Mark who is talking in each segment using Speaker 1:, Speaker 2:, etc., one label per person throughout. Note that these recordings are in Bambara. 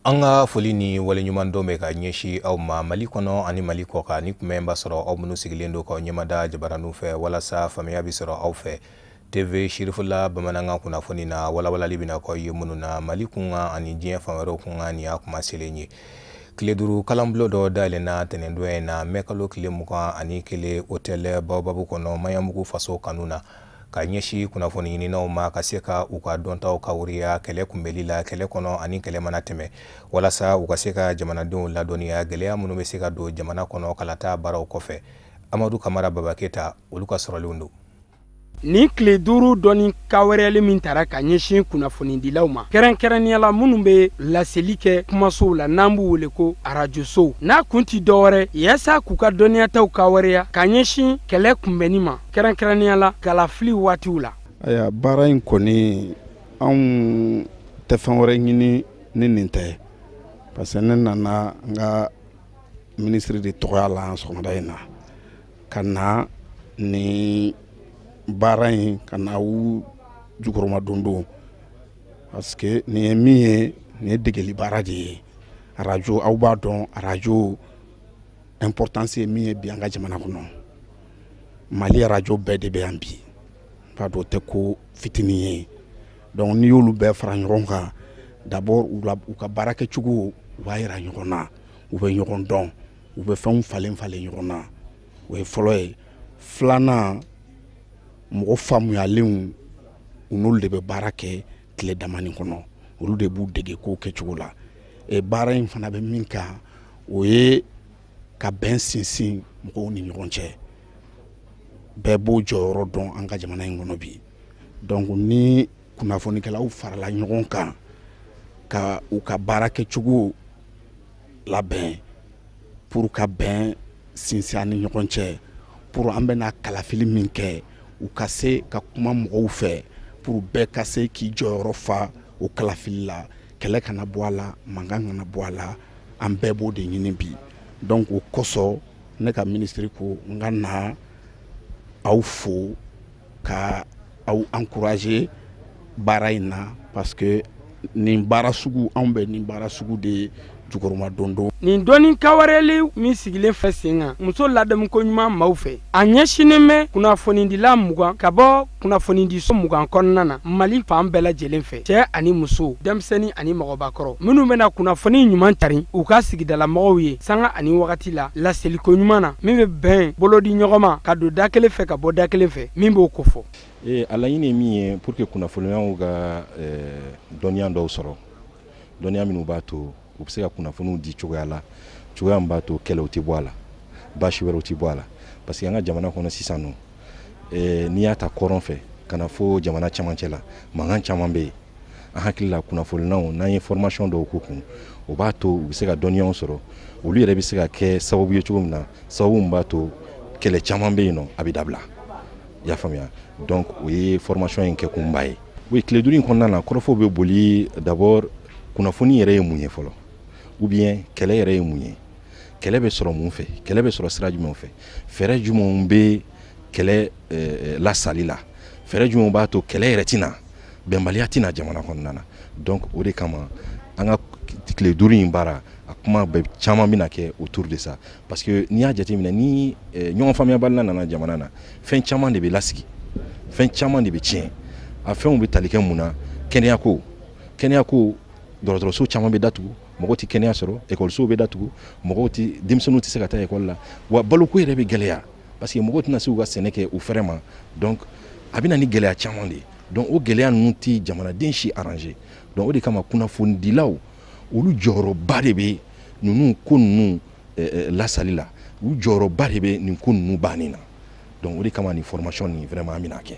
Speaker 1: An ka foli ni waleɲuman dɔn bɛ ka ɲɛsin aw ma Mali kɔnɔ ani Mali kɔkan. Ni kunbɛn b'a sɔrɔ aw minnu sigilen don k'aw ɲɛmada jabaraninw fɛ walasa faamuya bɛ sɔrɔ aw fɛ TV Sirifula bamanankan kunnafoni na, walawalali bɛna k'aw ye minnu na Mali kunkan ani diɲɛ fan wɛrɛw kunkan. Nin y'a kuma selen ye. Tile 5 kalanbulon dɔ dayɛlɛnna tɛnɛndon in na, mɛkalo tile 21, hôtel Baobab kɔnɔ, Maɲanbugu faso kanu na, ka ɲɛsin kunnafoni ɲininaw ma, ka se ka u ka dɔntaw kawuriya kɛlɛ kunbɛli la, kɛlɛ kɔnɔ ani kɛlɛ mana tɛmɛ, walasa u ka se ka jamanadenw ladɔnniya gɛlɛya minnu bɛ se ka don jamana kɔnɔ kalata baaraw kɔfɛ. Amadu Kamara Babaketa, olu ka sɔrɔlenw don.
Speaker 2: Nin tile 5 dɔnni kawɛrɛli min tara ka ɲɛsin kunnafonidilaw ma, kɛrɛnkɛrɛnnenya la minnu bɛ laseli kɛ kumasow la n'an b'u wele ko arajosow, n'a kun ti dɔwɛrɛ yaasa k'u ka dɔnniyataw kawɛrɛya ka ɲɛsin kɛlɛ kunbɛnni ma, kɛrɛnkɛrɛnnenya la kalafili waatiw la.
Speaker 3: Ayiwa, baara in kɔni, anw tɛ fɛn wɛrɛ ɲini ni nin tɛ, parce que ne nana n ka minisiri de tɔgɔya la sɔgɔmada in na ka na nin baara in ka na u jukɔrɔma don, parce que nin ye min ye, nin ye degeli baara de ye. Arajo, aw b'a dɔn arajo importance ye min ye bi an ka jamana kɔnɔ. Mali arajo bɛɛ de bɛ yan bi, n b'a dɔn o tɛ ko fitinin ye. Donc n'i y'olu bɛɛ fara ɲɔgɔn kan, d'abord u ka baara kɛcogo, u b'a yira ɲɔgɔn na, u bɛ ɲɔgɔn dɔn, u bɛ fɛnw falen falen ɲɔgɔn na. O ye fɔlɔ ye. Filanan, mɔgɔ faamuyalenw, u n'olu de bɛ baara kɛ tile damani kɔnɔ, olu de b'u dege kow kɛcogo la. Baara in fana bɛ min kan, o ye ka bɛn sinsin mɔgɔw ni ɲɔgɔn cɛ. Bɛɛ b'o jɔyɔrɔ dɔn an ka jamana in kɔnɔ bi. Donc ni kunnafonikɛlaw farala ɲɔgɔn kan ka u ka baara kɛcogo labɛn pour ka bɛn sinsin an ni ɲɔgɔn cɛ, pour an bɛna kalafili min kɛ, u ka se ka kuma mɔgɔw fɛ pour bɛɛ ka se k'i jɔyɔrɔ fa o kalafili la, kɛlɛ kana bɔ a la, mankan kana bɔ a la, an bɛɛ b'o de ɲini bi. Donc o kosɔn ne ka minisiri ko n ka na aw fo ka aw encourager baara in na, parce que nin baara sugu, anw bɛ nin baara sugu de jukɔrɔma don don.
Speaker 2: Nin dɔnni kawareli min sigilen fɛ sen kan muso ladamuko ɲuman maaw fɛ, a ɲɛsinnen bɛ kunnafonidila 20 ka bɔ kunnafonidiso 20 kɔnɔna na Mali fan bɛɛ lajɛlen fɛ, cɛɛ ani muso, denmisɛnnin ani mɔgɔbakɔrɔ, minnu bɛna kunnafoni ɲuman cari u ka sigidalamɔgɔw ye sanga ani wagati la, laseliko ɲuman na min bɛ bɛn bolodi ɲɔgɔn ma ka don da kelen fɛ ka bɔ da kelen fɛ, min b'o kofɔ.
Speaker 4: A laɲini ye min ye pour que kunnafoniyaw ka dɔnniya dɔw sɔrɔ, dɔnniya minnu b'a to u bɛ se ka kunnafoniw di cogoya la, cogoya min b'a to kɛlɛw tɛ bɔ a la, baasi wɛrɛw tɛ bɔ a la. Parce que an ka jamana kɔnɔ sisan nɔ, n'i y'a ta kɔrɔn fɛ ka na fo jamana camancɛ la, mankan caman bɛ yen. An hakili la, kunnafonilaw, n'an ye formation dɔw k'u kun, o b'a to u bɛ se ka dɔnniyaw sɔrɔ, olu yɛrɛ bɛ se ka kɛ sababu ye cogo min na, sababu min b'a to kɛlɛ caman bɛ yen nɔ, a bɛ dabila. I y'a faamuya? Donc o ye formation in kɛ kunba ye. Oui, tile 5 in kɔnɔna na, kɔrɔfɔw bɛ boli d'abord kunnafoni yɛrɛ ye mun ye fɔlɔ, ou bien kɛlɛ yɛrɛ ye mun ye, kɛlɛ bɛ sɔrɔ mun fɛ, kɛlɛ bɛ sɔrɔ sira jumɛn fɛ, fɛɛrɛ jumɛnw bɛ kɛlɛ lasali la, fɛɛrɛ jumɛnw b'a to kɛlɛ yɛrɛ tɛna, bɛnbaliya tɛna jamana kɔnɔna na. Donc o de kama an ka tile 5 in baara, a kuma bɛɛ caman bɛna kɛ autour de ça, parce que n'i y'a jateminɛ, ni ɲɔgɔn faamuyabaliya nana jamana na, fɛn caman de bɛ lasigi, fɛn caman de bɛ tiɲɛ. A fɛnw bɛ tali kɛ mun na? Kɛnɛyako, kɛnɛyako, dɔgɔtɔrɔso caman bɛ datugu, mɔgɔw tɛ kɛnɛya sɔrɔ, ekɔlisow bɛ datugu, mɔgɔw tɛ, denmisɛnninw tɛ se ka taa ekɔli la, wa baloko yɛrɛ bɛ gɛlɛya, parce que mɔgɔw tɛna se k'u ka sɛnɛ kɛ u fɛrɛ ma. Donc a bɛ na ni gɛlɛya caman de ye. Donc o gɛlɛya ninnu tɛ jamanaden si arranger. Donc o de kama kunnafonidilaw, olu jɔyɔrɔba de bɛ ninnu ko ninnu lasali la, u jɔyɔrɔba de bɛ nin ko ninnu banni na. Donc o de kama nin formation nin, vraiment, an bɛna kɛ.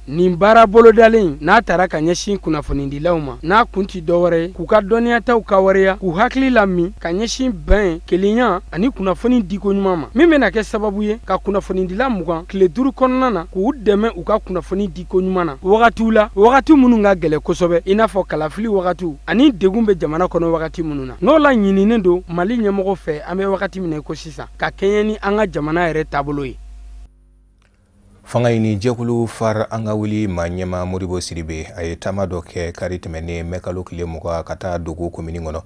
Speaker 2: Nin baara bolodalen n'a taara ka ɲɛsin kunnafonidilaw ma, n'a kun ti dɔwɛrɛ ye k'u ka dɔnniyataw kawareya, k'u hakili lami ka ɲɛsin bɛn, kelenya ani kunnafoni diko ɲuman ma, min bɛna kɛ sababu ye ka kunnafonidila 20 tile 5 kɔnɔna na k'u dɛmɛ u ka kunnafoni diko ɲuman na wagatiw la, wagati minnu ka gɛlɛ kosɛbɛ, i n'a fɔ kalafili wagatiw ani degun bɛ jamana kɔnɔ wagati minnu na, n'o la ɲininen don Mali ɲɛmɔgɔ fɛ an bɛ wagati min na i ko sisan, ka kɛɲɛ ni an ka jamana yɛrɛ taabolo ye.
Speaker 1: Fanga ɲini jɛkulu FAR an ka wuli maa ɲɛma Modibo Sidibe, a ye taama dɔ kɛ kari tɛmɛnen mɛkalo tile 20 ka taa Dogo komini kɔnɔ,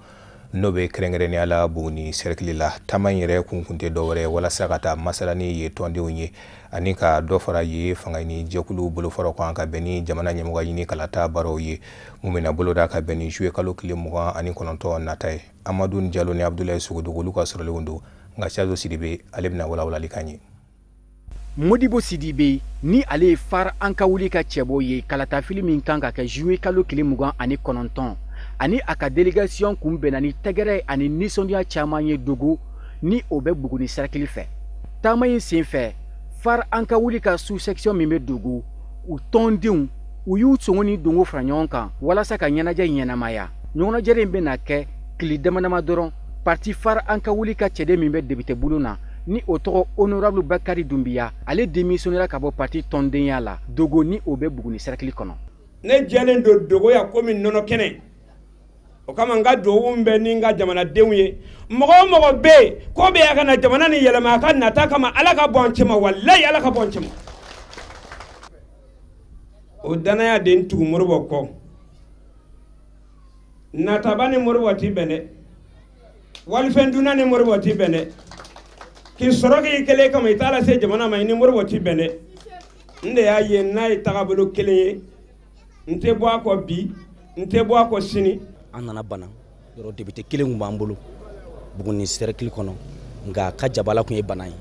Speaker 1: n'o bɛ kɛrɛnkɛrɛnnenya la Buguni sɛrɛkili la. Taama in yɛrɛ kun tɛ dɔwɛrɛ walasa ka taa masala ni ye tɔndenw ye ani ka dɔ fara ye fanga ɲini jɛkulu bolofaraw kan ka bɛn ni jamana ɲɛmɔgɔ ɲini kalata baaraw ye mun bɛna boloda ka bɛn ni juillet kalo tile 29 nata ye. Amadu Jalo ni Abudulayi Sogodogo olu ka sɔrɔlenw don, nka Sajo Sidibe ale bɛna walawalali k'an ye.
Speaker 5: Modibo Sidibe ni ale ye FAR an ka wuli ka cɛbɔ ye kalatafili min kan ka kɛ juillet kalo tile 29, ani a ka délégation kun bɛnna ni tɛgɛrɛ ani nisɔndiya caman ye Dogo ni o bɛ Buguni sɛrɛkili fɛ. Taama in senfɛ, FAR an ka wuli ka sous-section min bɛ Dogo, u tɔndenw u y'u sɔngɔ ni dongo fara ɲɔgɔn kan walasa ka ɲɛnajɛ ɲɛnamaya. Ɲɔgɔnajɛ in bɛna kɛ tile dama dama dɔrɔn. Parti FAR an ka wuli ka cɛden min bɛ député bulon na ni o tɔgɔ honorable Bakari Dunbiya, ale démissionnera ka bɔ parti tɔndenya la Dogo ni o bɛ Buguni sɛrɛkili kɔnɔ.
Speaker 6: Ne jɛlen don Dogo yan komi nɔnɔ kɛnɛ, o kama n ka duwawu bɛ ni n ka jamanadenw ye. Mɔgɔ o mɔgɔ bɛ yen k'o bɛ yan ka na jamana ni yɛlɛma a ka nata kama, Ala ka bɔ an cɛma, walayi Ala ka bɔ an cɛma. O danaya de n tugu Moribo kɔ. Nataba ni Moribo ti bɛn dɛ, walifɛn dunna ni Moribo ti bɛn dɛ, k'i sɔrɔ k'i kelen kama i t'a lase jamana ma, i ni Moribo ti bɛn dɛ. N de y'a ye n'a ye tagabolo kelen ye, n tɛ bɔ a kɔ bi, n tɛ bɔ a kɔ sini.
Speaker 7: An nana bana yɔrɔ député kelen kun b'an bolo Buguni sɛrɛkili kɔnɔ, nka a ka jabala kun ye bana ye.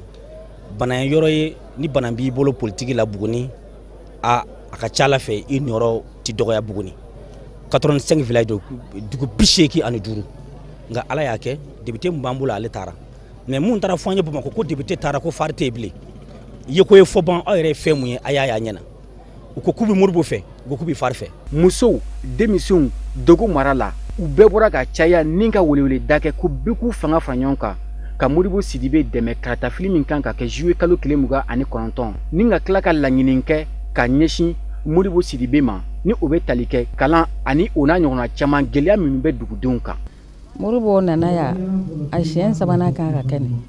Speaker 7: Bana ye yɔrɔ ye, ni bana b'i bolo politiki la Buguni, a ka ca Ala fɛ i niyɔrɔ ti dɔgɔya Buguni. 85 village dugu 85, nka Ala y'a kɛ député min b'an bolo ale taara. Mais mun taara fɔ an ye Bamakɔ ko député taara ko FAR tɛ yen bilen. Ye ko ye fɔ ban, aw yɛrɛ ye fɛn mun ye a y'a ye a ɲɛna. U ko k'u bɛ Moribo fɛ, u ko k'u bɛ FAR fɛ.
Speaker 5: Musow, denmisɛnw, Dogo mara la, u bɛɛ bɔra ka caya ni ka weleweleda kɛ ko bɛɛ k'u fanga fara ɲɔgɔn kan ka Modibo Sidibe dɛmɛ kalatafili min kan ka kɛ juillet kalo tile 29, ni ka tila ka laɲini kɛ ka ɲɛsin Modibo Sidibe ma ni o bɛ tali kɛ kalan ani o n'a ɲɔgɔnna caman gɛlɛya minnu bɛ dugudenw kan.
Speaker 8: Moribo nana yan a siɲɛ sabanan kan ka kɛ nin.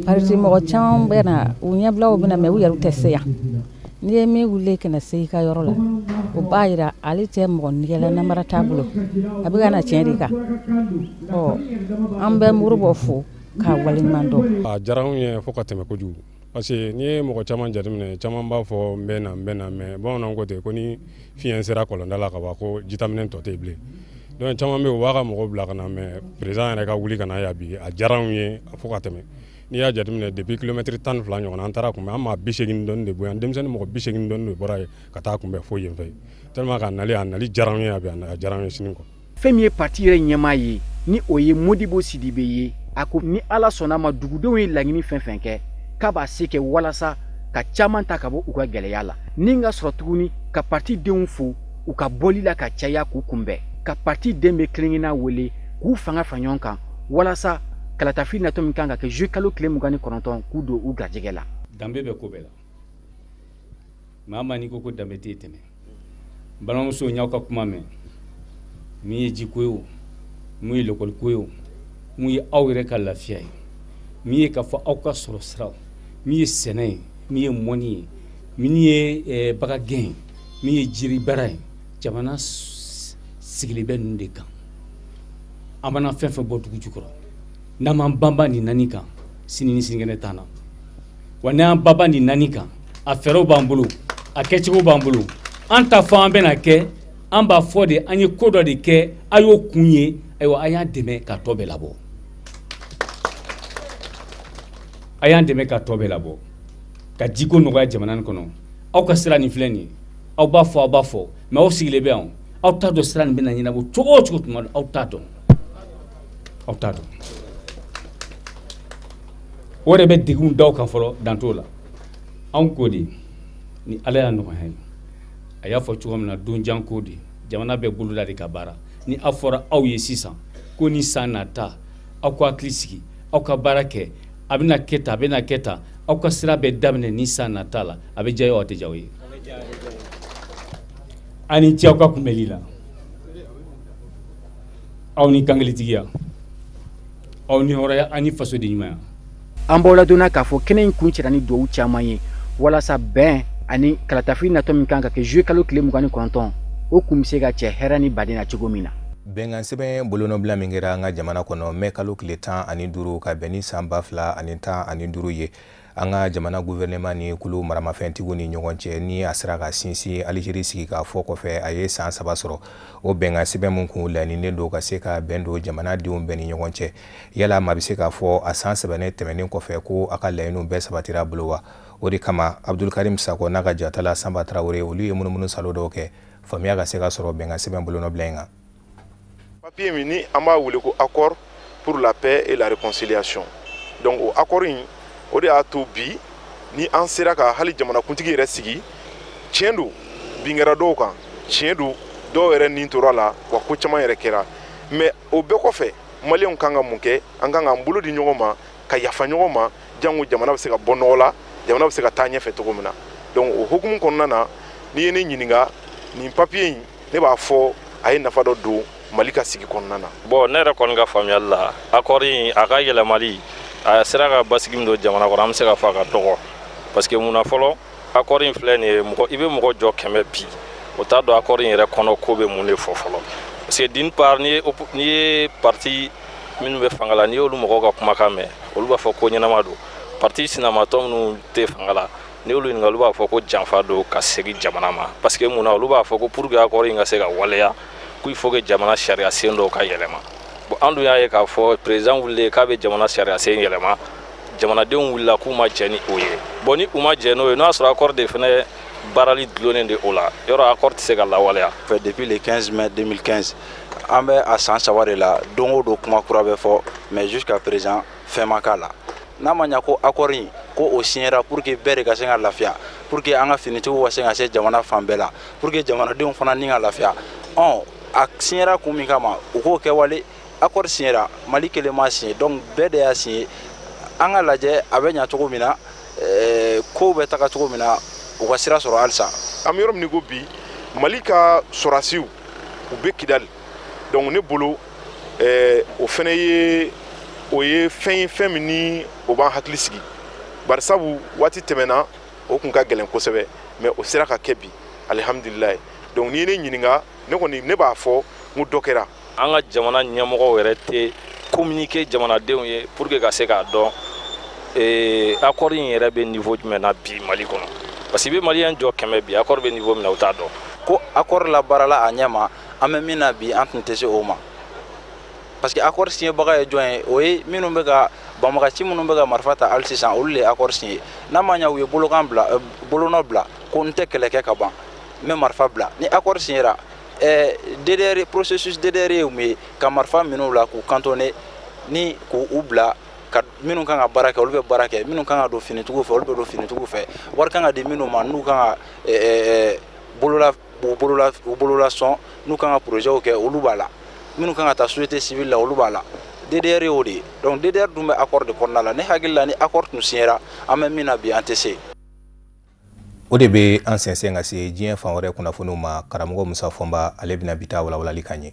Speaker 8: Parti mɔgɔ caman bɛ na, u ɲɛbilaw bɛ na, mɛ u yɛrɛ tɛ se yan. N'i ye min wuli ka na se i ka yɔrɔ la, o b'a yira ale tɛ mɔgɔ nigɛla, namara t'a bolo, a bɛ ka na tiɲɛ de kan. Ɔ an bɛ Moribo fo k'a waleɲuman dɔn.
Speaker 9: A diyara anw ye fo ka tɛmɛ kojugu, parce que n'i ye mɔgɔ caman jateminɛ, caman b'a fɔ n bɛ na n bɛ na, mais bamananw ko ten ko ni fiɲɛ sera kɔlɔnda la ka ban ko jitaminɛ tɔ tɛ yen bilen. Donc caman bɛ yen u b'a ka mɔgɔw bila ka na, mais président yɛrɛ ka wuli ka na yan bi, a diyara anw ye fo ka tɛmɛ. N'i y'a jateminɛ depuis kilomètre 12 ɲɔgɔn an taara kunbɛn, an maa 80 dɔɔni de bɔ yan, denmisɛnnin mɔgɔ 80 dɔɔni de bɔra yen ka taa kunbɛn fo yen fɛ. Tellement que a nali diyara anw ye a bi, a diyara anw ye sini kɔ.
Speaker 5: Fɛn min ye parti yɛrɛ ɲɛmaa ye ni o ye Modibo Sidibe ye, a ko ni Ala sɔnna ma dugudenw ye laɲini fɛn fɛn kɛ k'a b'a se kɛ walasa ka caman ta ka bɔ u ka gɛlɛya la, ni ka sɔrɔ tuguni ka parti denw fo u ka bɔli la ka caya k'u kunbɛn, ka parti den bɛ kelen-kelenna wele k'u fanga fara ɲɔgɔn kan walasa kalatafili natɔ min kan ka kɛ juillet kalo tile 29 k'u don u garijɛgɛ la.
Speaker 10: Danbe bɛ ko bɛɛ la, maa maa n'i ko ko danbe tɛ tɛmɛ. N balimamuso, n y'aw ka kuma mɛn, min ye jiko ye o, mun ye lekɔli ko ye o, mun ye aw yɛrɛ ka lafiya ye, min ye k'a fɔ aw ka sɔrɔ siraw, min ye sɛnɛ ye, min ye mɔni ye, min ye bagangɛn ye, min ye jiribaara ye, jamana sigilen bɛ ninnu de kan. An mana fɛn fɛn bɔ dugu jukɔrɔ, n'an m'an banba nin naani kan, sini ni sinikɛnɛ t'an na. Wa n'an banba nin naani kan, a fɛɛrɛw b'an bolo, a kɛcogo b'an bolo. An t'a fɔ an bɛna kɛ, an b'a fɔ de an ye ko dɔ de kɛ, a y'o kun ye, ayiwa a y'an dɛmɛ ka tɔ bɛɛ labɔ. A y'an dɛmɛ ka tɔ bɛɛ labɔ, ka jiko nɔgɔya jamana nin kɔnɔ. Aw ka sira nin filɛ nin ye, aw b'a fɔ, aw b'a fɔ, mais aw sigilen bɛ yan, aw t'a dɔn sira nin bɛna ɲɛnabɔ cogo o cogo tuma dɔ, aw t'a dɔn, aw t'a dɔn. O de bɛ degun d'aw kan fɔlɔ, dan t'o la. Anw ko de ni Ala y'a nɔgɔya ye, a y'a fɔ cogo min na, donjan ko de, jamana bɛ boloda de ka baara. Ni aw fɔra aw ye sisan ko ni san nata, aw ka hakili sigi, aw ka baara kɛ, a bɛna kɛ tan, a bɛna kɛ tan, aw ka sira bɛ daminɛ ni san nata la, a bɛ diya ye wa a tɛ diya aw ye? A ni ce aw ka kunbɛli la, aw ni kankelentigiya, aw ni hɔrɔnya, aw ni fasoden ɲumanya.
Speaker 5: An b'aw ladɔnniya k'a fɔ kɛnɛ in kun cɛra ni duwawu caman ye walasa bɛn Ani kalatafili natɔ min kan ka kɛ juillet kalo tile 29, o kun bɛ se ka cɛ hɛrɛ ni baden na cogo min na.
Speaker 1: Bɛnkan sɛbɛn bolonɔbila min kɛra an ka jamana kɔnɔ mɛ kalo tile 15 ka bɛn ni san 2015 ye, an ka jamana gouvernement ni kulu maramafɛntigiw ni ɲɔgɔn cɛ, ni a sera ka sinsin Algérie sigi k'a fɔ kɔfɛ, a ye san 3 sɔrɔ. O bɛnkan sɛbɛn min kun laɲininen don ka se ka bɛn don jamanadenw bɛɛ ni ɲɔgɔn cɛ, yala maa bɛ se k'a fɔ a san 3 tɛmɛnen kɔfɛ ko a ka laɲiniw bɛɛ sabatira bolo wa? O de kama Abdulkarim Sako n'a ka jatala Sanba Tarawele, olu ye munumunu salo dɔw kɛ faamuya ka se ka sɔrɔ bɛnkan sɛbɛn bolonɔbila in kan.
Speaker 11: Papier min ni an b'a wele ko accord pour la paix et la réconciliation. Donc o accord in, o de y'a to bi ni an sera ka hali jamanakuntigi yɛrɛ sigi. Tiɲɛ don, bin kɛra dɔw kan, tiɲɛ don, dɔw yɛrɛ nin tora la, wa ko caman yɛrɛ kɛra. Mais o bɛɛ kɔfɛ, maliyɛnw kan ka mun kɛ? An kan k'an bolo di ɲɔgɔn ma, ka yafa ɲɔgɔn ma, jango jamana bɛ se ka bɔ nɔgɔ la, jamana bɛ se ka taa ɲɛfɛ cogo min na. Donc o hukumu kɔnɔna na, n'i ye ne ɲininka nin papier in, ne b'a fɔ a ye nafa dɔ don Mali ka sigi kɔnɔna na.
Speaker 12: Bon, ne yɛrɛ kɔni ka faamuyali la, accord in a ka yɛlɛmali, a sera ka basigi min don jamana kɔnɔ, an bɛ se k'a fɔ a ka dɔgɔ. Parce que mun na fɔlɔ, accord in filɛ nin ye, mɔgɔ i bɛ mɔgɔ jɔ 100 bi, o t'a dɔn accord in yɛrɛ kɔnɔ ko bɛ mun de fɔ fɔlɔ. Parce que d'une part, n'i ye parti minnu bɛ fanga la, n'i y'olu mɔgɔw ka kumakan mɛn, olu b'a fɔ ko ɲɛnama don. Parti sinamatɔ minnu tɛ fanga la, n'i y'olu ɲininka, olu b'a fɔ ko janfa don ka segin jamana ma. Parce que mun na, olu b'a fɔ ko pour que accord in ka se ka waleya, qu'il faut que jamana sariya sen dɔw ka yɛlɛma. Bon, an dun y'a ye k'a fɔ président wulilen k'a bɛ jamana sariya sen yɛlɛma, jamanadenw wulila k'u ma jɛn ni o ye. Bon, ni u ma jɛn n'o ye, n'o y'a sɔrɔ accord de fɛnɛ baarali dulonnen de o la, yɔrɔ accord tɛ se ka lawaleya.
Speaker 13: Depuis le 15 mai 2015, an bɛ a san 3 de la, don o don kuma kura bɛ fɔ, mais jusqu'à présent fɛn ma k'a la. N'a ma ɲa ko accord in ko o signera pour que bɛɛ de ka se ka lafiya, pour que an ka finitigiw ka se ka se jamana fan bɛɛ la, pour que jamanadenw fana ni ka lafiya. Ɔn, a signera kun min kama, u k'o kɛwale. Accord signera, Mali kelen ma signé, donc bɛɛ de y'a signé. An ka lajɛ a bɛ ɲa cogo min na, kow bɛ taga cogo min na, u ka sira sɔrɔ halisa.
Speaker 11: An bɛ yɔrɔ min ko bi, Mali ka sɔrɔdasiw u bɛ Kidali. Donc ne bolo, o fɛnɛ ye, o ye fɛn ye, fɛn min ni o b'an hakili sigi. Barisabu waati tɛmɛna, o kun ka gɛlɛn kosɛbɛ, mais o sera ka kɛ bi, alihamudulilayi. Donc n'i ye ne ɲininka, ne kɔni ne b'a fɔ n ko dɔ kɛra.
Speaker 12: An ka jamana ɲɛmɔgɔw yɛrɛ tɛ communiquer jamanadenw ye pour que ka se k'a dɔn accord in yɛrɛ bɛ niveau jumɛn na bi Mali kɔnɔ. Parce que i bɛ maliyɛn jɔ 100 bi, accord bɛ niveau min na, u t'a dɔn.
Speaker 13: Ko accord labaarala a ɲɛ ma, an bɛ min na bi, an tun tɛ se o ma. Parce que accord signébaga ye jɔn ye? O ye minnu bɛ ka banbagaci minnu bɛ ka marifa ta hali sisan, olu de ye accord signé. N'a ma ɲɛ u ye bolokan bila, bolonɔ bila ko n tɛ kɛlɛ kɛ ka ban, n bɛ marifa bila. Ni accord signéra, DDR, processus DDR ye mun ye? Ka marifa minnu la k'u cantonner ni k'u bila, ka minnu kan ka baara kɛ, olu bɛ baara kɛ, minnu kan ka don finitigiw fɛ, olu bɛ don finitigiw fɛ, wari kan ka di minnu ma, n'u kan ka bolola u bolola sɔn, n'u kan ka projet kɛ, olu b'a la, minnu kan ka taa société civile la, olu b'a la. DDR y'o de ye. Donc DDR dun bɛ accord de kɔnɔna la. Ne hakili la, ni accord tun signera, an bɛ min na bi, an tɛ se.
Speaker 1: O de bɛ an sɛnsɛn ka se diɲɛ fan wɛrɛ kunnafoniw ma. Karamɔgɔ Musa Fɔnba, ale bɛna bi ta walawalali kan ye.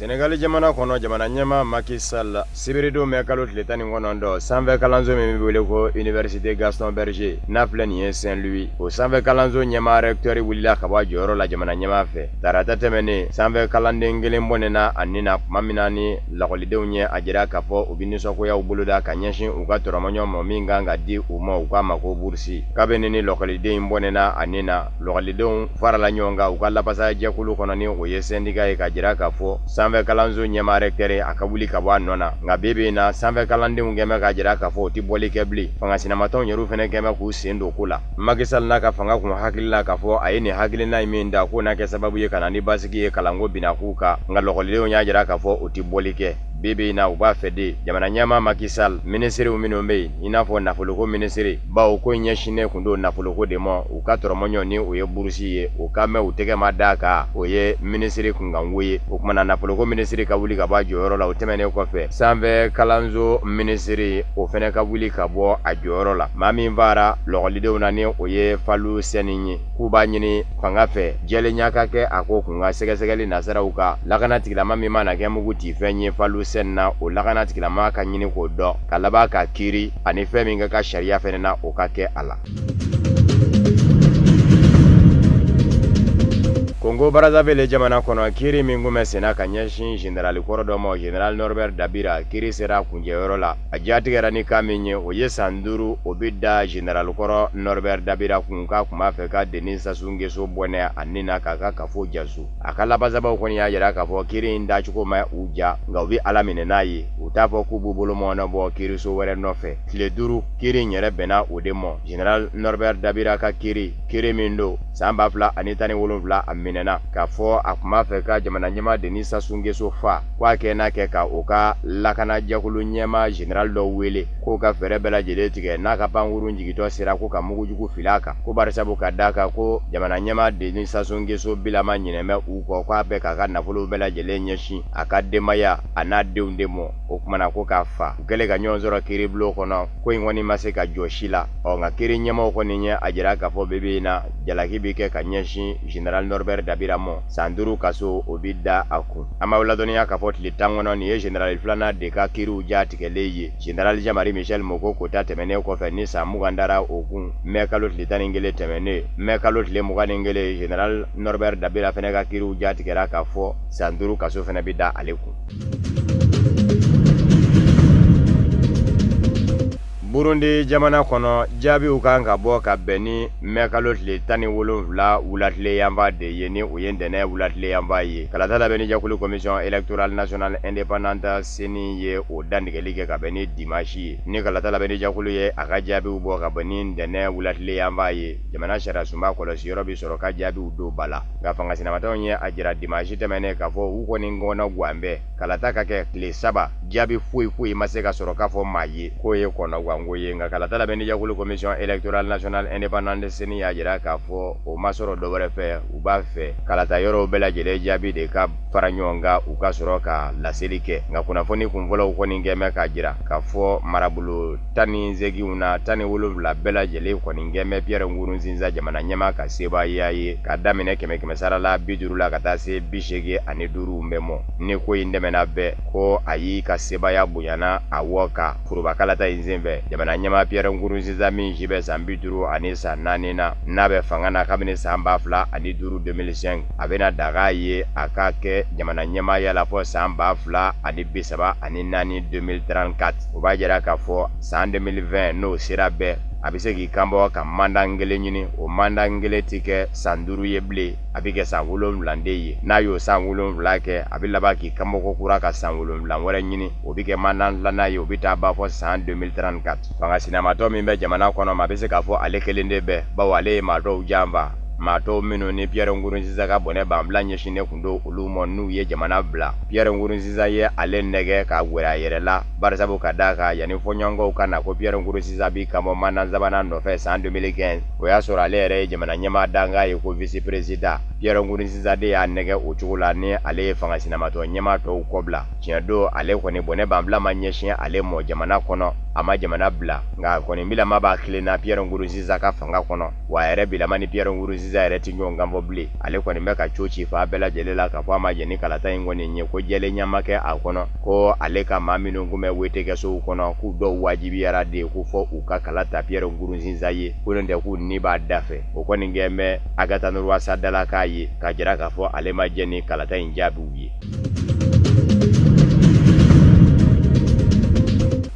Speaker 14: Senegali jamana kɔnɔ, jamana ɲɛmaa Macky Sall, sibiridon mɛ kalo tile 19, sanfɛ kalanso min bɛ wele ko Université Gaston Berger, n'a filɛ nin ye Saint-Louis, o sanfɛ kalanso ɲɛmaa recteur wulila ka bɔ a jɔyɔrɔ la jamana ɲɛmaa fɛ. Tarata tɛmɛnen, sanfɛ kalanden kelen bɔnɛna a nin na tuma min na ni lakɔlidenw ye a jira k'a fɔ u bɛ nisɔngoyaw boloda ka ɲɛsin u ka tɔrɔmɔɲɔ ma min kan ka di u ma, u k'a ma ko bourse. Kabini ni lakɔliden in bɔnɛna a nin na, lakɔlidenw farala ɲɔgɔn kan u ka lafasajɛkulu kɔnɔ, ni o ye syndicat ye, ka jira k'a fɔ sanfɛ kalanso ɲɛmaa recteur a ka wuli ka bɔ a nɔ na. Nka bi bi in na, sanfɛ kalandenw kɛn bɛ k'a jira k'a fɔ u tɛ bɔli kɛ bilen. Fanga sinamatɔnw yɛrɛ fɛnɛ kɛn bɛ k'u sen don ko la. Macky Sall n'a ka fanga kun hakili la k'a fɔ a ye nin hakilina in min da, k'o na kɛ sababu ye ka na ni basigi ye kalanko binakun kan. Nka lakɔlidenw y'a jira k'a fɔ u tɛ bɔli kɛ. Bi bi in na, u b'a fɛ de jamana ɲɛmaa Macky Sall, minisiriw minnu bɛ yen, i n'a fɔ nafoloko minisiri, bawo ko in ɲɛsinnen kun don nafoloko de ma, u ka tɔrɔmɔɲɔ ni o ye burusi ye, o ka mɛn u tɛgɛ ma d'a kan, o ye minisiri kunkanko ye. O kumana nafoloko minisiri ka wuli ka bɔ a jɔyɔrɔ la. O tɛmɛnen kɔfɛ, sanfɛ kalanso minisiri, o fɛnɛ ka wuli ka bɔ a jɔyɔrɔ la. Maa min fara lɔgɔlidenw na, ni o ye Fallou Sène ye, k'u b'a ɲini fanga fɛ jɛlenya ka kɛ a ko kun ka sɛgɛsɛgɛli nasiraw kan, lakana tigilama min mana kɛ mugu ci fɛn ye Fallou sen na o lakana tigilama ka ɲini k'o dɔn ka laban ka kiiri ani fɛn min ka kan sariya fɛnɛ na o ka kɛ a la. Congo Brazzaville jamana kɔnɔ kiiri min kun bɛ senna ka ɲɛsin général kɔrɔ dɔ ma général Norbert Dabira kiiri sera kuncɛyɔrɔ la a jatigɛra ni kan min ye o ye san 5 o bɛ da général kɔrɔ Norbert Dabira kun k'a kun b'a fɛ ka Denis Sassou Nguesso bɔnɛ a nin na k'a ka kafo jaso a ka labasabaw kɔni y'a jira k'a fɔ kiiri in dacogo ma u ja nka u bɛ Ala minɛ n'a ye u t'a fɔ k'u b'u bolo mɔnɔ bɔ kiiriso wɛrɛ nɔfɛ tile 5 kiiri in yɛrɛ bɛnna o de ma général Norbert Dabira ka kiiri min don san 2017 a minɛna k'a fɔ a kun b'a fɛ ka jamana ɲɛmaa Denis Sassou Nguesso fa ko a kɛ n'a kɛ ka o ka lakanajɛkulu ɲɛmaa général dɔ wele k'o ka fɛɛrɛ bɛɛ lajɛlen tigɛ n'a ka pankurun jigitɔ sera ko ka mugujugu fili a kan ko barisabu ka d'a kan ko jamana ɲɛmaa Denis Sassou Nguesso bilama ɲinɛ bɛ u kɔ k'a bɛ k'a ka nafolo bɛɛ lajɛlen ɲɛsin a ka denbaya a n'a denw de ma o kumana ko k'a fa u kɛlen ka ɲɔgɔn sɔrɔ kiiribulon kɔnɔ ko in kɔni ma se ka jɔ si la ɔ nka kiiri ɲɛmaaw kɔni ye a jira k'a fɔ bi in na jalaki bɛ kɛ ka ɲɛsin général Norbert Dabira ma san 5 kaso o bɛ da a kun an b'aw ladɔnniya k'a fɔ tile 10 kɔnɔ nin ye général filanan de ka kiiriw jatigɛlen ye général Jean-Marie Michel Moko Kota tɛmɛnen kɔfɛ ni san 20 dara o kun mɛ kalo tile 11 tɛmɛnen mɛ kalo tile 21 général Norbert Dabira fɛnɛ ka kiiriw jatigɛra k'a fɔ san 5 kaso fɛnɛ bɛ da ale kun. Burundi jamana kɔnɔ jaabiw kan ka bɔ ka bɛn ni mɛ kalo tile 17 wulatile yanfa de ye ni o ye ntɛnɛn wulatile yanfa ye kalata labɛnni jɛkulu commission électorale nationale indépendante CENI ye o dantigɛli kɛ ka bɛn ni dimanche ye ni kalata labɛnni jɛkulu ye a ka jaabiw bɔ ka bɛn ni ntɛnɛn wulatile yanfa ye jamana sariyasunba kɔlɔsiyɔrɔ bɛ sɔrɔ ka jaabiw don ba la nka fanga sinamatɔw ye a jira dimanche tɛmɛnen k'a fɔ u kɔni kɔnɔ gan bɛɛ kalata ka kɛ tile 3 jaabi foyi foyi ma se ka sɔrɔ k'a fɔ maa ye k'o ye kɔnɔ gan ye nka kalata labɛnni jɛkulu commission électorale nationale indépendante CENI y'a jira k'a fɔ o ma sɔrɔ dɔ wɛrɛ fɛ u b'a fɛ kalata yɔrɔw bɛɛ lajɛlen jaabi de ka fara ɲɔgɔn kan u ka sɔrɔ ka laseli kɛ nka kunnafoni kunfɔlɔw kɔni kɛn bɛ k'a jira k'a fɔ marabolo 18 na 17 bɛɛ lajɛlen kɔni kɛn bɛ Pierre Nkurunziza jamana ɲɛmaa ka sebaaya ye ka daminɛ 100 sara la 50 la ka taa se 85 bɛɛ mɔ ni ko in dɛmɛna bɛɛ ko a y'i ka sebaaya bonyana a wɔ ka foroba kalata in senfɛ jamana ɲɛmaa Pierre Nkurunziza min si bɛ san 54 san 4 na n'a bɛ fanga na kabini san 2005 2005 a bɛna daga ye a ka kɛ jamana ɲɛmaaya la fɔ san 2034 2034 o b'a jira k'a fɔ san 2020 n'o sera bɛɛ a bɛ se k'i kanbɔ ka mandat kelen ɲini o mandat kelen ti kɛ san 5 ye bilen a bɛ kɛ san 7 de ye n'a y'o san 7 kɛ a bɛ laban k'i kanbɔ ko kura ka san 7 wɛrɛ ɲini o bɛ kɛ mandat filanan ye o bɛ taa ban fɔ san 2034 fanga sinamatɔ min bɛ jamana kɔnɔ maa bɛ se k'a fɔ ale kelen de bɛ bawo ale ye maa dɔw janfa maa tɔw minnu ni Pierre Nkurunziza ka bɔnɛ banbila ɲɛsinnen kun don olu ma n'u ye jamana bila Pierre Nkurunziza ye ale nɛgɛ ka gwɛrɛ a yɛrɛ la barisabu ka d'a kan yanni fɔɲɔgɔnkɔw ka na ko Pierre Nkurunziza b'i kanbɔ mandat sabanan nɔfɛ san 2015 o y'a sɔrɔ ale yɛrɛ ye jamana ɲɛmaa dankan ye ko vice président Pierre Nkurunziza de y'a nɛgɛ o cogo la ni ale ye fanga sinamatɔ ɲɛmaa tɔw kɔbila tiɲɛ don ale kɔni bɔnɛ banbila ma ɲɛsin ale mɔ jamana kɔnɔ a ma jamana bila nka kɔni bilama b'a tilenna Pierre Nkurunziza ka fanga kɔnɔ wa a yɛrɛ bilama ni Pierre Nkurunziza yɛrɛ ti ɲɔgɔn kan fɔ bilen ale kɔni bɛ ka co ci fa bɛɛ lajɛlen la k'a fɔ a ma jɛn ni kalata in kɔni ye ko jɛlenya ma kɛ a kɔnɔ ko ale ka maa minnu kun bɛ wetekɛsow kɔnɔ k'u dɔw wajibiyara de ko fɔ u ka kala ta Pierre Nkurunziza ye ko n'o tɛ k'u ni b'a da fɛ o kɔni kɛ bɛ Agathon Rwasa dalakan ye k'a jira k'a fɔ ale ma jɛn ni kalata in jaabiw ye.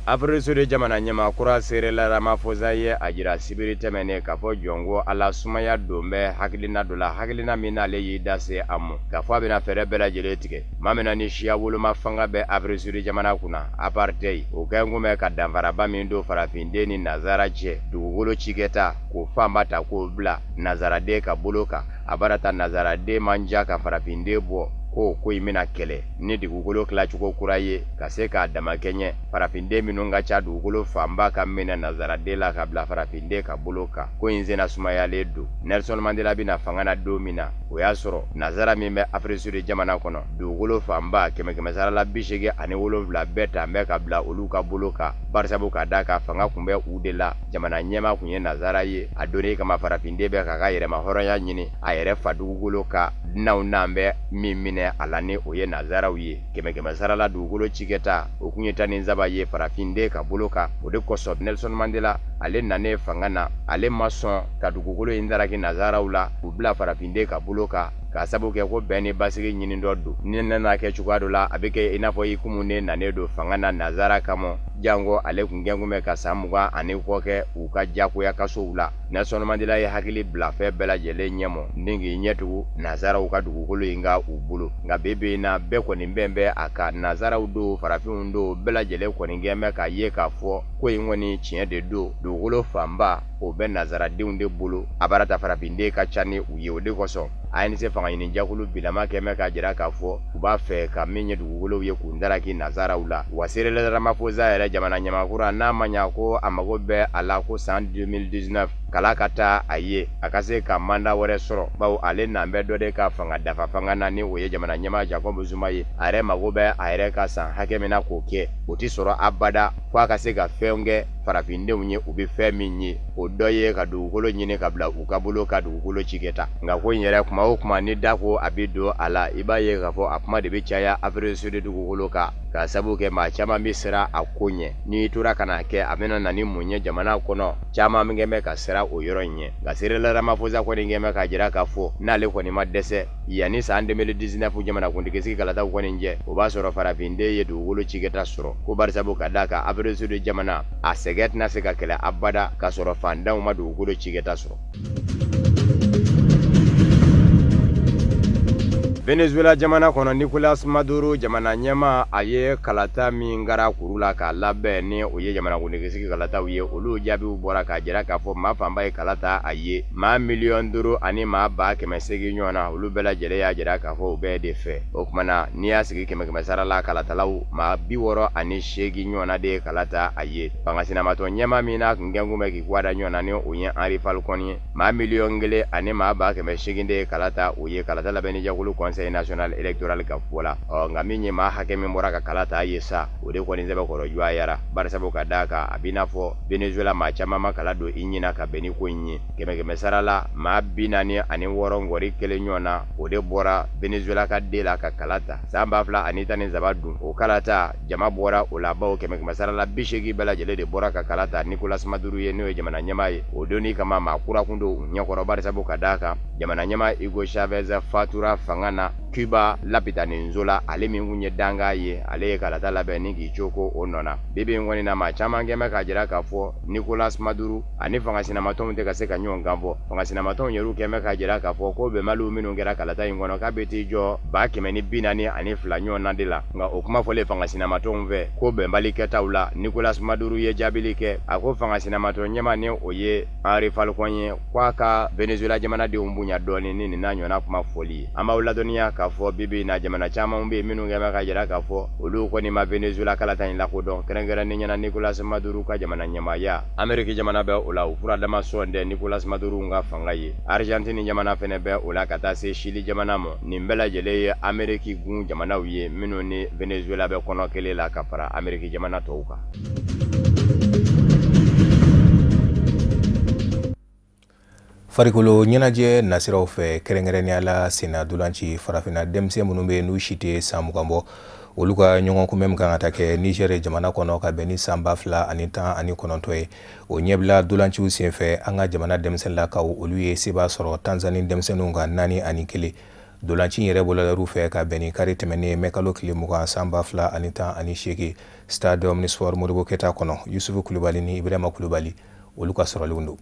Speaker 14: Afrique du Sud jamana ɲɛmaa kura Cyril Ramaphosa ye a jira sibiri tɛmɛnen k'a fɔ jɔnko ala sumaya don bɛ hakilina dɔ la hakilina min n'ale y'i da se a ma k'a fɔ a bɛna fɛɛrɛ bɛɛ lajɛlen tigɛ maa min na ni siya woloma fanga bɛ Afrique du Sud jamana kunna apartheid o kɛn kun bɛ ka danfaraba min don farafinden ni nazara cɛ dugukolo cikɛta k'o fanba ta k'o bila nazaraden ka bolo kan a baara ta nazaraden man ja ka farafinden bɔ ko in bɛna kɛlɛ ni dugukolo tilacogo kura ye ka se k'a damakɛɲɛ farafinden minnu ka ca dugukolo fanba ka minɛ nazaraden la ka bila farafinden ka bolo kan ko in senna sumayalen don Nelson Mandela bɛna fanga na don min na o y'a sɔrɔ nazara min bɛ Afrique du Sud jamana kɔnɔ dugukolo fanba 100 sara la 87 bɛɛ ta bɛ ka bila olu ka bolo kan barisabu ka d'a kan fanga kun bɛ u de la jamana ɲɛmaa kun ye nazara ye a donnen kama farafinden bɛ k'a ka yɛrɛma hɔrɔnya ɲini a yɛrɛ fa dugukolo kan dunanw n'an bɛ min minɛ minɛ a la ni o ye nanzaraw ye. 100 sara la dugukolo cikɛta o kun ye 13 ye farafinden ka bolo kan. O de kosɔn Nelson Mandela ale nanen fanga na, ale ma sɔn ka dugukolo in daraki nanzaraw la k'u bila farafinden ka bolo kan, k'a sabu kɛ ko bɛn ni basigi ɲini dɔ don. Ni nana kɛ cogoya dɔ la, a bɛ kɛ i n'a fɔ i komi ne nanen don fanga na nanzara kama, janko ale kun kɛn kun bɛ ka san 20 ani kɔ kɛ u ka diyagoya kasow la. Nelson Mandela ye hakili bila fɛn bɛɛ lajɛlen ɲɛmɔ ni k'i ɲɛtugu nanzaraw ka dugukolo in ka u bolo. Nka bi bi in na, bɛɛ kɔni bɛn bɛ a kan, nanzaraw don, farafinw don, bɛɛ lajɛlen kɔni kɛn bɛ k'a ye k'a fɔ ko in kɔni tiɲɛ de don. Dugukolo fanba o bɛ nanzaradenw de bolo, a baara ta farafinden ka ca ni u ye. O de kosɔn ANC fanga ɲini jɛkulu bilama kɛn bɛ k'a jira k'a fɔ u b'a fɛ ka min ye dugukolow ye k'u daraki nanzaraw la. Wa Cyril Ramaphosa yɛrɛ jamana ɲɛmakura, n'a ma ɲa ko a mago bɛ a la ko san 2019 kala ka taa a ye, a ka se ka manda wɛrɛ sɔrɔ, bawo ale nan bɛ dɔ de ka fanga dafa fanga na ni o ye jamana ɲɛmaa Jacob Zuma ye. A yɛrɛ mago bɛ a yɛrɛ ka san hakɛ min na k'o kɛ, o ti sɔrɔ abada fo a ka se ka fɛnw kɛ farafindenw ye u bɛ fɛn min ye. O dɔ ye ka dugukolo ɲini ka bila u ka bolo ka dugukolo cikɛta. Nka ko in yɛrɛ kuma o kuma ni da ko a bɛ don a la, i b'a ye k'a fɔ a kuma de bɛ caya Afrique du Sud dugukolo kan, k'a sabu kɛ maa caman bɛ siran a ko ɲɛ. N'i tora ka na kɛ, a bɛna na ni mun ye jamana kɔnɔ, caman bɛ kɛ ka siran o yɔrɔ in ɲɛ. Nka Cyril Ramaphosa kɔni kɛ bɛ k'a jira k'a fɔ n'ale kɔni ma dɛsɛ yanni san 2019 jamanakuntigi sigi kalataw kɔni jɛ, o b'a sɔrɔ farafinden ye dugukolo cikɛta sɔrɔ. Ko barisabu ka d'a kan Afrique du Sud jamana a sɛgɛn tɛna se ka kɛlɛ abada k'a sɔrɔ fandanw ma dugukolo cikɛta sɔrɔ. Venezuela jamana kɔnɔ, Nicolas Maduro jamana ɲɛmaa, a ye kalata min kɛra kuru la k'a labɛn ni o ye jamanakuntigi sigi kalataw ye, olu jaabiw bɔra k'a jira k'a fɔ maa fanba ye kalata a ye. Maa 5 miliyɔn ani maa 800,000 ɲɔgɔn na, olu bɛɛ lajɛlen y'a jira k'a fɔ u bɛɛ de fɛ. O tuma na, n'i y'a sigi 100 sara la, kalatalaw maa 68 ɲɔgɔn na de ye kalata a ye. Fanga sinamatɔ ɲɛmaa min n'a kun kɛn kun bɛ k'i kwada ɲɔgɔn na ni o ye Henri Falcon ye, maa 1 miliyɔn ani maa 800,000 de ye kalata o ye, kalata labɛnni jɛkulu Conseil national électoral ka fɔ la. Ɔ nka min ye maa hakɛ min bɔra ka kala ta ye sa, o de kɔni sɛbɛkɔrɔ juguyara, barisabu ka d'a kan a b'i n'a fɔ Venezuela maa caman ma kala don i ɲina ka bɛn ni ko in ye. 100 sara la, maa 46 ngɔri kelen ɲɔgɔn na, o de bɔra Venezuela ka den la ka kala ta. San 2013 dun, o kala ta jama bɔra o la, bawo 100 sara la, 80 bɛɛ lajɛlen de bɔra ka kala ta Nicolas Maduro ye, n'o ye jamana ɲɛmaa ye. O donni kama maa kura kun don u ɲɛkɔrɔ, barisabu ka d'a kan jamana ɲɛmaa Hugo Chavez fatura fanga na Cuba lapitaninso la, ale min kun ye danga ye, ale ye kalata labɛn ni k'i coko o nɔ na. Bi bi in kɔni na, maa caman kɛn bɛ k'a jira k'a fɔ Nicolas Maduro ani fanga sinamatɔnw tɛ ka se ka ɲɔgɔn kan fɔ. Fanga sinamatɔnw yɛrɛ kɛn bɛ k'a jira k'a fɔ ko bɛnbaliw minnu kɛra kalata in kɔnɔ, k'a bɛ t'i jɔ 142,000 ɲɔgɔn na de la. Nka o kuma fɔlen fanga sinamatɔnw fɛ ko bɛnbali kɛtaw la, Nicolas Maduro ye jaabili kɛ. A ko fanga sinamatɔn ɲɛmaa ni o ye Henri Falcon ye, k'a ka Venezuela jamanadenw bonya dɔɔni ni nin n'a ɲɔgɔnna kuma fɔli ye. An b'aw ladɔnniya k'a fɔ bi bi in na, jamana caman bɛ yen minnu kɛn bɛ k'a jira k'a fɔ olu kɔni ma Venezuela kalata in lakodɔn, kɛrɛnkɛrɛnnen ɲɛna Nicolas Maduro ka jamana ɲɛmaaya. Ameriki jamana bɛ o la, u furadama sɔn tɛ Nicolas Maduro ka fanga ye. Argentine jamana fɛnɛ bɛ o la, ka taa se Chili jamana ma. Nin bɛɛ lajɛlen ye Ameriki gun jamanaw ye minnu ni Venezuela bɛ kɔnɔ kelen la ka fara Ameriki jamana tɔw kan.
Speaker 1: Farikolo ɲɛnajɛ nasiraw fɛ, kɛrɛnkɛrɛnnenya la senna dolanci farafinna denmisɛn minnu bɛ n'u si tɛ san 20 bɔ, olu ka ɲɔgɔn kunbɛn min kan ka ta kɛ Niger jamana kɔnɔ ka bɛn ni san 2019 ye, o ɲɛbila dolanciw senfɛ, an ka jamana denmisɛnninlakaw olu ye seba sɔrɔ Tanzanie denmisɛnninw kan 4-1. Dolanci yɛrɛ bololɛriw fɛ ka bɛn ni kari tɛmɛnen mɛkalo tile 20 san 2018, stade omnisport Modibo Keyita kɔnɔ. Yusufu Kulubali ni Ibrahima Kulubali, olu ka sɔrɔlenw don.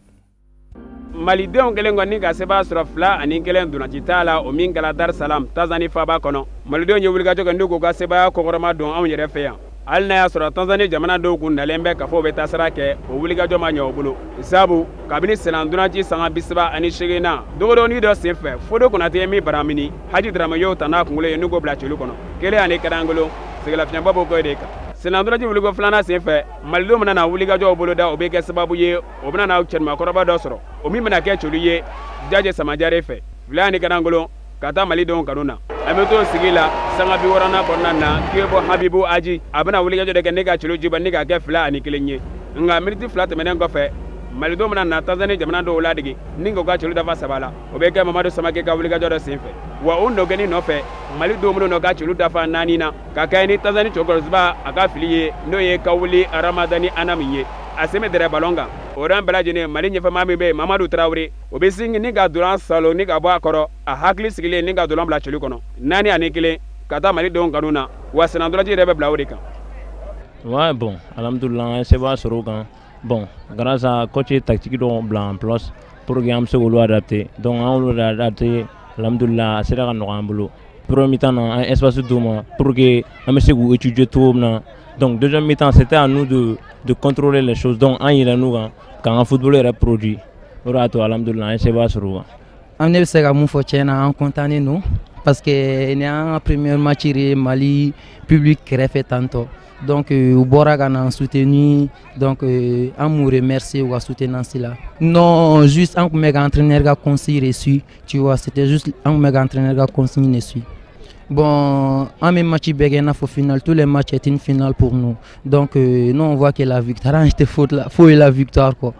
Speaker 6: Malidenw kelen kɔni ka seba sɔrɔ 2-1 dolanci t'a la, o min kɛra Dar Salam, Tanzanie faaba kɔnɔ. Malidenw ye wulikajɔ kɛ n'u k'u ka sebaya kɔkɔrɔma don anw yɛrɛ fɛ yan, hali n'a y'a sɔrɔ Tanzanie jamana dɔw kun nalen bɛ k'a fɔ u bɛ taasira kɛ. O wulikajɔ ma ɲɛ o bolo, sabu kabini senna dolanci sanga 38 na dogodogoni dɔ sen fɛ, Fodo Konate ye min baramini, Haji Darame y'o ta n'a kunkolo ye n'u k'o bila celu kɔnɔ, 1-1. Sɛgɛlafiɲɛbɔ b'o kɛ de kan. Senna wuliko filanan sen fɛ, malidenw bɛna na wulikajɔw boloda, o bɛ kɛ sababu ye o bɛna na cɛnimakɔrɔba dɔ sɔrɔ, o min bɛna kɛ celu ye Jaje Samajare fɛ, 2-1 ka taa malidenw kanu na. An bɛ to sigi la sanga 60nan kɔnɔna na, Kiyebo Habibu Aji, a bɛna wulikajɔ de kɛ ne ka celu juba ni k'a kɛ 2-1 ye. Nka miniti 2 tɛmɛnen kɔfɛ, Malidenw bɛna na Tanzanie jamana dɔw ladege ni k'u ka celu dafa 3 la. O bɛ kɛ Mamadu Samake ka wulikajɔ dɔ senfɛ. Wa o nɔgɛnni nɔfɛ Malidenw minnu ka celu dafa 4 na ka kɛ ni Tanzanie cɛkɔrɔba a ka fili ye, n'o ye Kawuli Ramadani Anamu ye. A sen bɛ dɛrɛ balon kan. O yɔrɔ bɛɛ lajɛlen Mali ɲɛfɛmaa min bɛ yen Mamadu Tarawele, o bɛ sin ni ka dolan salo ni ka bɔ a kɔrɔ, a hakili sigilen ni ka dolan bila celu kɔnɔ 4-1 ka taa Malidenw kanu na. Wa sennantolaci yɛrɛ bɛ bila o de kan.
Speaker 15: Ouais, bon, alhamdoulilah, an ye sebaaya sɔrɔ o kan. Bon, grâce à coach ye tactique dɔw bila en place pour que an bɛ se k'olu adapter. Donc an y'olu adapter, alhamdoulilah, a sera ka nɔgɔya an bolo. Premier mi-temps na, an ye espace d'u ma pour que an bɛ se k'u étudier cogo min na. Donc deuxième mi-temps, c'était à nous de contrôler les choses. Donc an yɛlɛnn'u kan k'an ka football yɛrɛ produit. O de y'a to alhamdoulilah, an ye sebaaya sɔrɔ o kan.
Speaker 16: An ne bɛ se ka mun fɔ tiɲɛ na, an content don parce que nin y'an ka premier match ye Mali public kɛrɛfɛ tantɔ. Donc u bɔra ka na soutenir, donc an m'u remercier u ka soutenance la. Non, juste an tun bɛ ka entraîneur ka consigne reçu, tu vois, c'était juste an tun bɛ ka entraîneur ka consigne reçu. Bon, an bɛ match bɛɛ kɛ i n'a fɔ finale, tous les matchs est une finale pour nous. Donc nous on voit que la victoire, an tɛ faute la, foyi la victoire quoi.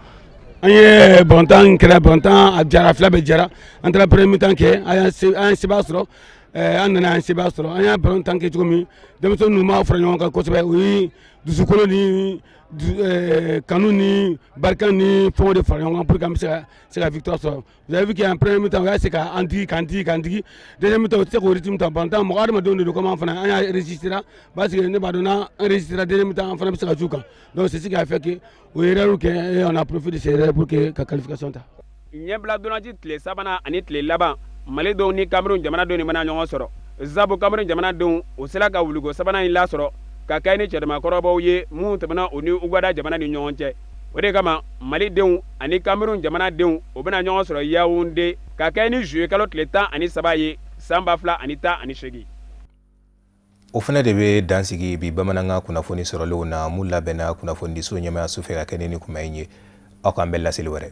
Speaker 17: An ye balontan kɛra, balontan a jara, fila bɛɛ jara. An taara premier mi-temps kɛ, an ye sebaaya sɔrɔ. An nana an sebaaya sɔrɔ. An y'a balontan kɛ cogo min, denmisɛnnin ninnu m'a fara ɲɔgɔn kan kosɛbɛ. U ye dusukolo ni kanu ni barika ni fɛnw de fara ɲɔgɔn kan pour que an bɛ se ka victoire sɔrɔ. Vous avez vu qu'en premier mi-temps, u y'a essayer k'an digi, k'an digi, k'an digi. Deuxième mi-temps, u tɛ se k'o rythme ta. Balontan mɔgɔ hadamadenw de don comme an fana, an y'a résister parce que ne b'a dɔn n'an résister deuxième mi-temps, an fana bɛ se ka s'u kan. Donc c'est ce qui a fait que u ye erreur kɛ et on a profité de ces erreurs pour que ka qualification ta.
Speaker 6: Ɲɛbila dolanci tile sabanan ani tile laban, Malidenw ni Cameroun jamanadenw de mana ɲɔgɔn sɔrɔ. Sabu Cameroun jamanadenw o sera ka wuliko sabanan in lasɔrɔ ka kɛ ni cɛdamakɔrɔbaw ye minnu tɛmɛna u ni Uganda jamana ni ɲɔgɔn cɛ. O de kama Malidenw ani Cameroun jamanadenw o bɛna ɲɔgɔn sɔrɔ Yaoundé ka kɛ ni juillet kalo tile 13 ye san 2018.
Speaker 1: O fana de bɛ dan sigi bi bamanankan kunnafoni sɔrɔlenw na mun labɛnna kunnafonidiso ɲɛmayaso fɛ ka kɛ ni kuma in ye. Aw k'an bɛn laseli wɛrɛ.